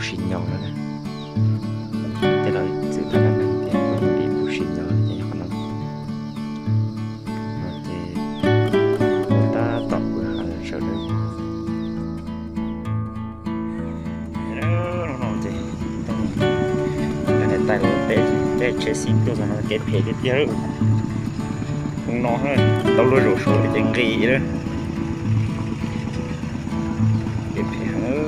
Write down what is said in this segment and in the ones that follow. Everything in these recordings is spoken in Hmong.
Sim nyog na, tej laus txwv tau dab neeg tias mus dim mus sim nyog ces yog qhov no. No ces ua tab tom kwj ha sawv daws. No ces niam tais los peb tsheb xib tuaj txog no kev phem tiag tiag. Hnub no tau luag zaum saud ces nqis lawm. Kev phem heev.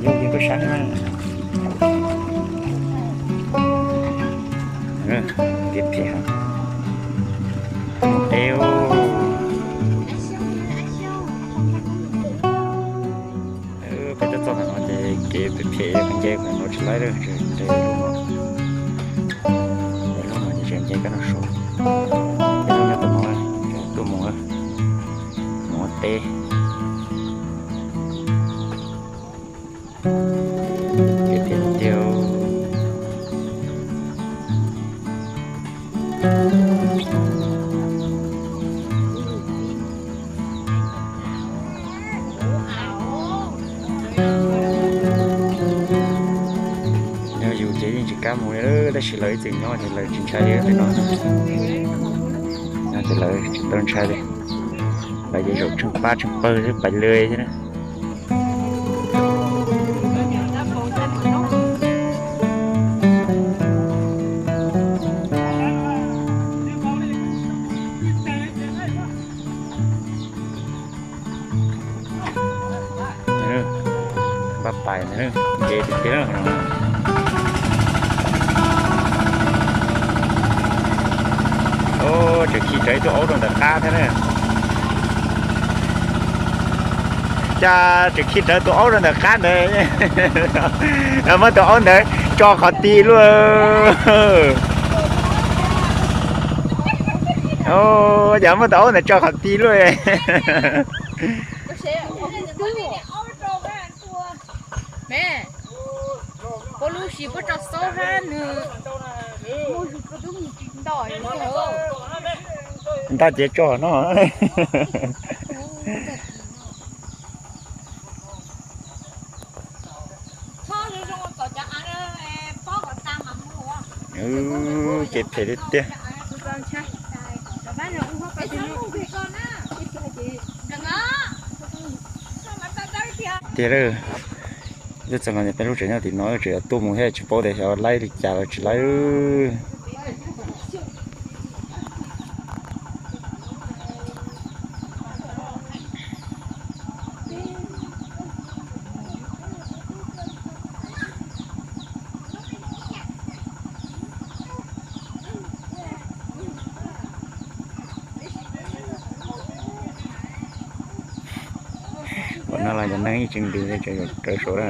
Yog li koj saib na, kev phem heev. Mus deb. Peb tuaj txog ntawm no ces kev phem phem, nce ntawm no tsis laib lawm, tseem nce lub no, lub no ces tseem nce kab noj su. Peb tuaj nyob tom no, tuaj mus, mus ua teb. Kev phem tiag tiag. Yog yus ces yeej tsis kam mus li, tab sis lawv ib txwm nyob ces lawv tsis ntshai li tej no. Nyob ces lawv tsis tau ntshai li. Lawv ces zaum tsheej pab tsheej pawg xwb, pais lwj xwb na. Npaj pais nce tiag tiag. Tseem khi rawv ib tug aub rau ntawm qab thiab na. Cas tseem khi rawv tus aub rau ntawm qab ntawd, muab tus aub ntawd tso qhov ti luaj. Cas muab tus aub ntawd tso qhov ti luaj. Nta ces tso no. Ces phem li tiag. Tiag lawm. Twb txog no peb lub tsev nyob tim no, tseem yuav tuaj mus thiab, tsis paub tias xyov laib li cas los tsis laib. Ua no los cov neeg yeej tsis nqis li, tseem yuav rawv suav na.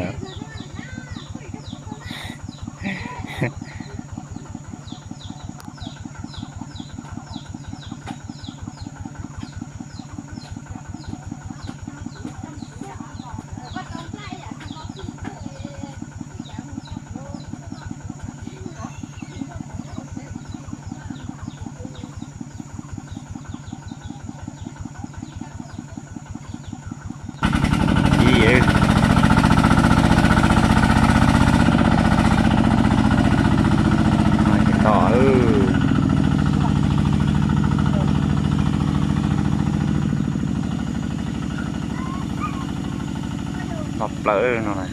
Tom, tom plaws no na.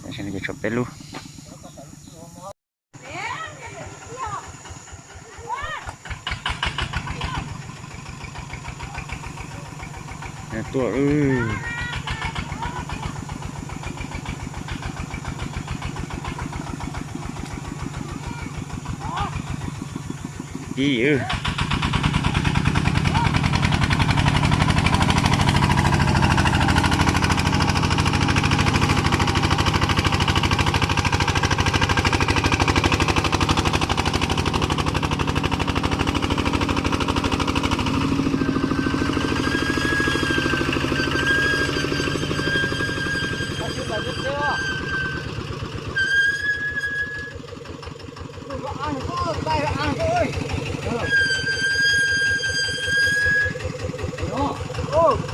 Tshuav peb lub. Tuaj. Pib.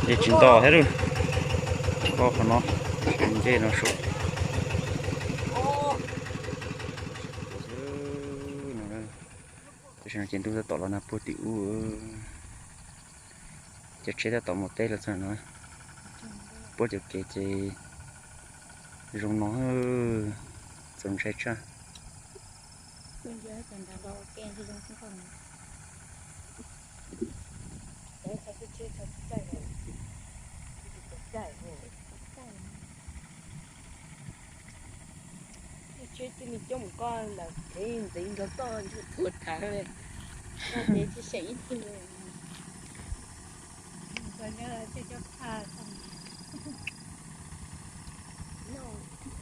Ces tsis nto thiab lawm. Koj qhov no, nce no su. Tam sim no ces ntuj tab tom los nag puag tim ub. Cov tsheb tab tom mus teb los txog no. Puab cov kev ces zoo no, txaus ntshai tshaj. Tsheb tib me coob mus koj lawm kev ntxiv nrog koj ntsug thuav thawv li. Koj ces tsis seem ib tug li.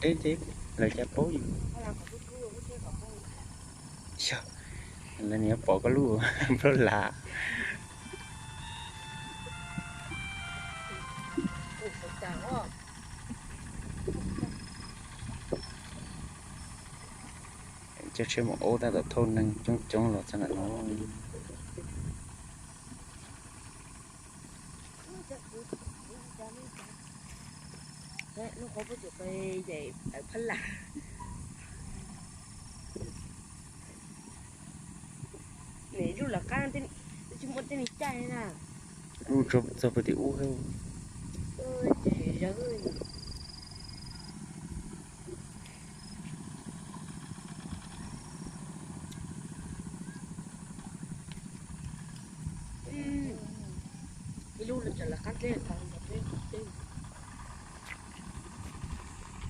Deb deb, lawv cas paub yus. Yog, lawv nim pom koj lub nplooj lam. Cov tsheb mus ub tab tom thauj neeg coob coob los txog ntawm no. Lub txog puag tim ub.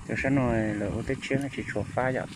Cov sab no lawv ua teb tshiab tsis tshua fab yom.